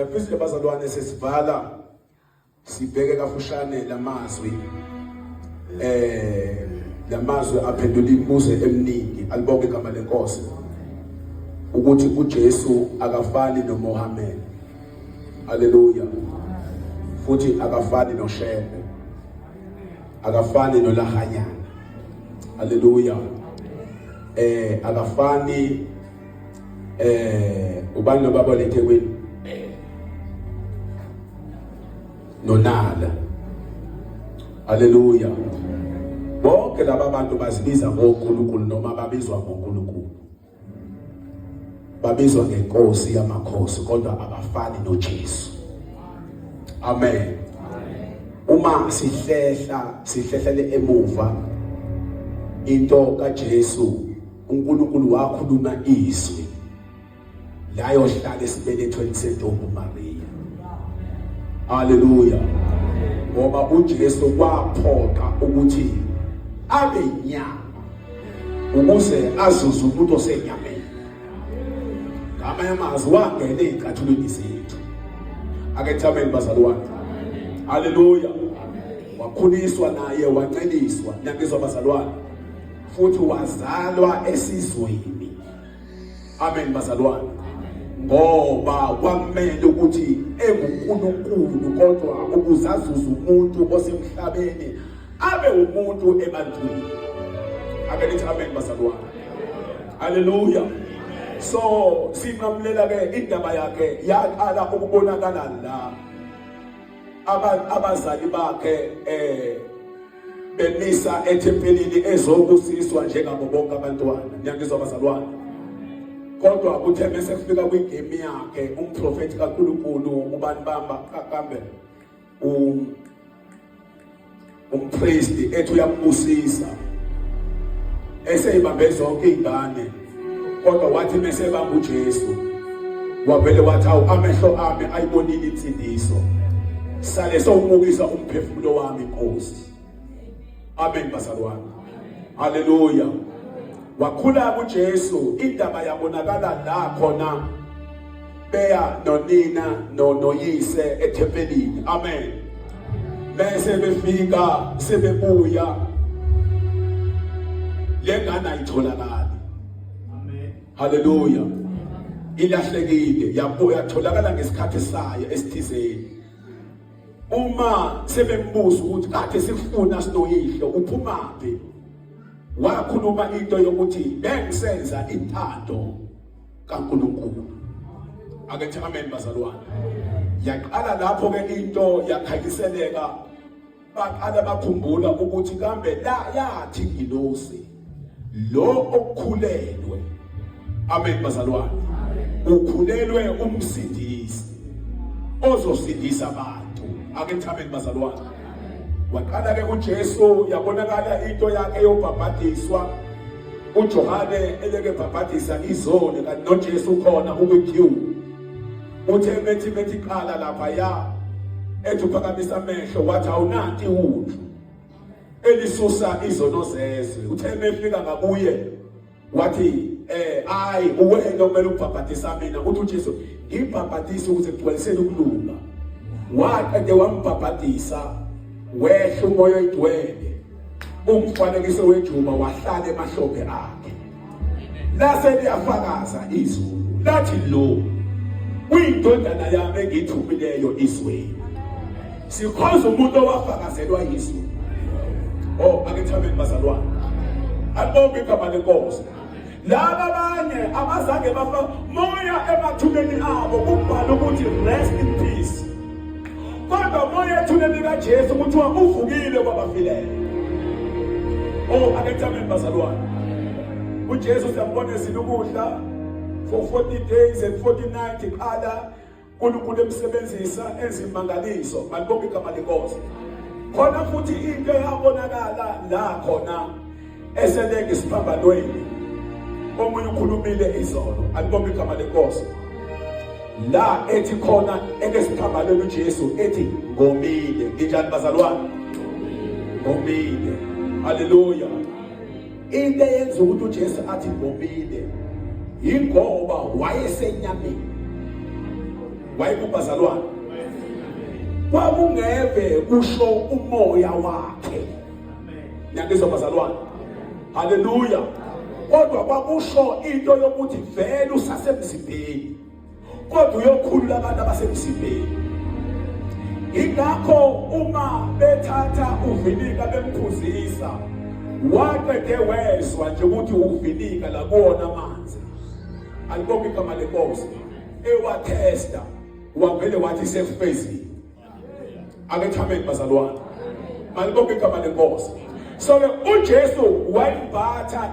Ngiyafisa bazalwane sesivala sibheke kafushane lamazwi lamazwi aphendula imibuzo eminingi. Alibonke igama lenkosi ukuthi uJesu akafani noMohammed. Haleluya. Futhi akafani noShembe, akafani noLahanyana. Haleluya. Akafani ubani nobaba leThekwini nonala. Haleluya. Bonke laba bantu bazibiza ngoNkulunkulu noma babizwa ngoNkulunkulu, babizwa ngenkosi yamakhosi, kodwa abafani noJesu. Amen. Uma sihlehla sihlehlele emuva into kaJesu, uNkulunkulu wakhuluma izwi layohlala esibelethweni sentombi Maria. Haleluya. Ngoba uJesu kwaphoqa ukuthi abe inyama ukuze azuze umuntu osenyameni. Ngamanye amazwi wangena ezicathulweni zethu. Ake thameni bazalwane. Haleluya. Wakhuliswa naye wanceliswa. Niyangizwa bazalwane? Futhi wazalwa esizweni. Amen bazalwane. Ngoba kwamele ukuthi enguNkulunkulu, kodwa ukuze azuze umuntu osemhlabeni abe umuntu ebantwini. Ake nithi amen bazalwane. Haleluya. So sinqamulela ke indaba yakhe yaqala ukubonakala la abazali bakhe bemisa ethempelini ezobusiswa njengabo bonke abantwana. Niyangizwa bazalwane? Kodwa kuthe bese kufika kwigame yakhe umprofeti kaNkulunkulu ubani bamba kambe umpristi ethi uyambusisa eseyibambe zonke izingane, kodwa wathi mese bamba uJesu wavele wathi awu amehlo ami ayibonile insindiso, sale sowumukisa umphefumulo wami Nkosi. Amen bazalwane. Haleluya. Wakhula kuJesu, indaba yabonakala la khona beya nonina noyise ethempelini. Amen. Bese befika sebebuya lengane ayitholakali. Amen. Haleluya. Ilahlekile, yabuya yatholakala ngesikhathi sayo esithizeni. Uma sebembuza ukuthi kade sikufuna sinoyihlo uphumaphi, wakhuluma into yokuthi bengisenza intando kaNkulunkulu. Ake thi amen bazalwane. Yaqala lapho ke into yakhanyiseleka, baqala bakhumbula ukuthi kambe la yathi ingilosi lo okukhulelwe. Amen bazalwane. Ukhulelwe umsindisi ozosindisa abantu. Ake thi amen bazalwane. Waqala ke uJesu yabonakala into yakhe yobhabhadiswa. uJohane eleke ebhabhadisa izoni kanti noJesu ukhona ukwi-queue. Uthe methi qala lapha ya ethi uphakamisa amehlo wathi awunanti iwundlu elisusa izono zezwe. Uthe mefika ngakuye wathi ayi uwena okumele ubhabhadisa mina. Uthi uJesu ngibhabhadisa ukuze kugcwalisele ukulunga. Waqede wambhabhadisa, wehla umoya oyingcwele umfanekiso wejuba wahlala emahlombe akhe. Lase liyafakaza izulu lathi lo uyindodana yami engithumileyo izweni. Sikhonza umuntu owafakazelwa izulu. Oh akethameni bazalwane. Alibonge igama lenkosi. Laba abanye abazange bafa moya emathuneni abo kubhala ukuthi rest in peace. Kodwa moya ethuneni kaJesu kuthiwa uvukile kwabafileyo. Oh akethameni bazalwane. uJesu siyambona ezila ukudla for 40 days and 40 nights iqala uNkulunkulu emsebenzisa ezimangaliso. Malibonge igama lenkosi. Khona futhi into eyabonakala la khona eselenge isiphambanweni. Omunye ukhulumile izolo. Alibonge igama lenkosi. La ethi khona ekesiphambanweni uJesu ethi ngomile. Nginjani bazalwane? Ngomile. Haleluya. Into eyenza ukuthi uJesu athi ngomile ingoba wayesenyameni. Wayekubazalwane. Kwakungeve kusho umoya wakhe. Niyangizwa bazalwane? Haleluya. Kodwa kwakusho into yokuthi vele usasemzimbeni. Kodwa uyokhulula abantu abasemzimbeni. Ingakho uma bethatha uvinika bemphuzisa waqede wezwa nje ukuthi uvinika la kuwona amanzi. Alibonke igama lenkosi. Ewathesta wavele wathi sefezile. Ake thameni bazalwane. Malibonke igama lenkosi. So ke uJesu wayimbatha.